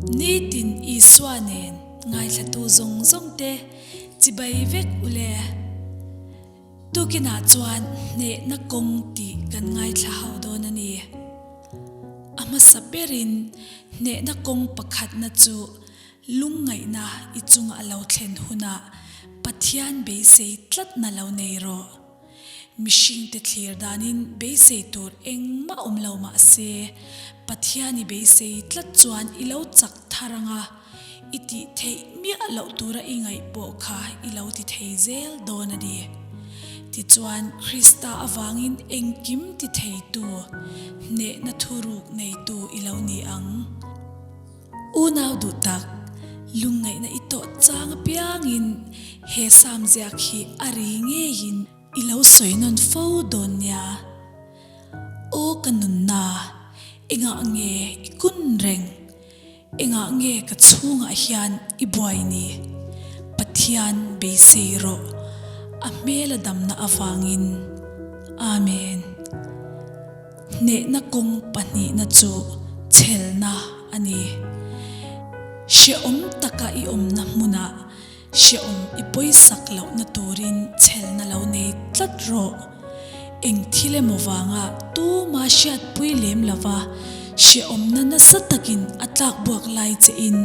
Nitin Isua nen ngaithlatu zawng zawng te chibai vek u le. Tukinah chuan hnehna kawng tih kan ngaithla ho dawn a ni. A hmasa berin hnehna kawng pakhatna chu lungngaihna i chunga a lo thlen hunah Pathian beisei tlatna lo nei rawh. Mihringte thlir danin beisei tur engmah awm lo mah se, Pathian i beisei tlat chuan i lo chak thar ang a, i tih theih miah loh tura i ngaih pawh kha i lo ti thei zel dawn a ni. Tichuan, Krista avangin engkim ti theitu, hnehna thuruk neitu i lo ni ang. Unau duh tak, lungngaihna i tawh chang apiangin he Sam ziak hi a ri ngeiin i lo sawi nawn fo dawn nia. Aw ka nunna, engah nge i kun reng? Engah nge ka chhungah hian i buai ni? Pathian beisei rawh, a hmel a damna avangin. Amen. Hnehna kawng pahnihna chu chhelna a ni. Hrehawm taka i awmna hmunah hrehawm i pawisak lohna turin chhelna lo nei tlat rawh. Eng thil emaw vanga tuma hriatpui lem lova hrehawmna nasa takin a tlakbuak lai che in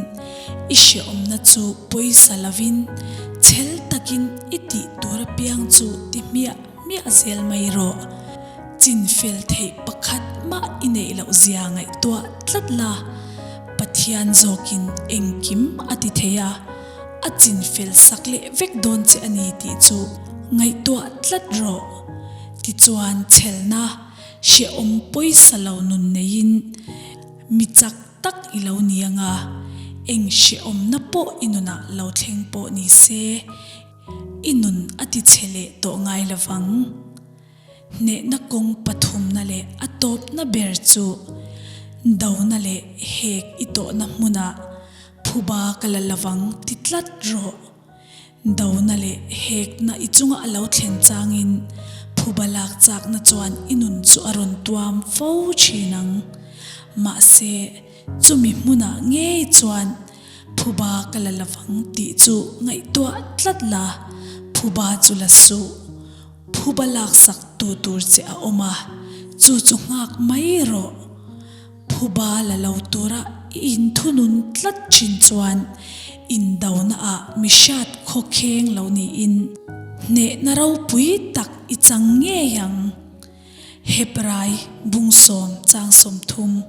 i hrehawmna chu pawisa lovin chhel takin i tih tur apiang chu ti hmiah hmiah zel mai rawh. Chin fel theih pakhat mah i neih loh zia ngaihtuah tlat la, Pathian zawkin engkim a ti thei a, a chin fel sak leh vek dawn che a ni tih chu ngaihtuah tlat rawh. Tichuan chhelna hrehawm pawisa lo nun neiin mi chak tak i lo ni anga, eng hrehawmna pawh i nunah lo thleng pawh ni se, i nun a ti chhe leh tawh ngai lovang. Hnehna kawng pathumna leh a tawpna ber chu dona leh hek i tawhna hmunah phuba ka la lovang ti tlat rawh. Dona leh hekna i chunga a lo thlen changin phuba lak chakna chuan i nun chu a rawn tuam fo thin ang. Mahse, chumi hmunah ngei chuan phuba ka la lovang tih chu ngaihtuah tlat la, phuba chu la suh. Phuba laksak tu tur che a awm a, chu chu nghak mai rawh. Phuba la lo tura i inthunun tlat thin chuan indona ah mi hriat khawkheng lo niin hnehna ropui tak i chang ngei ang. Hebrai bungsawm chang 30,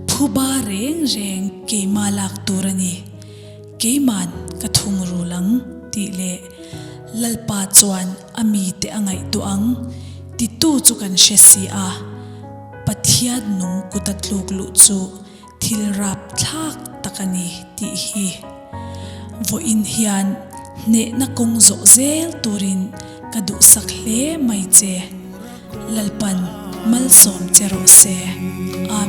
Phuba reng reng keima lak tur a ni. Keiman ka thungrul ang tih leh Lalpa chuan a mite a ngaihtuah ang titu chu kan hre si a, Pathian nung kuta tluk luh chu thil rap thlak tak a ni tih hi. Vawiin hian hnehna kawng zawh zel turin ka duhsak hle mai che. Lalpan malsawm che rawh se. Amen.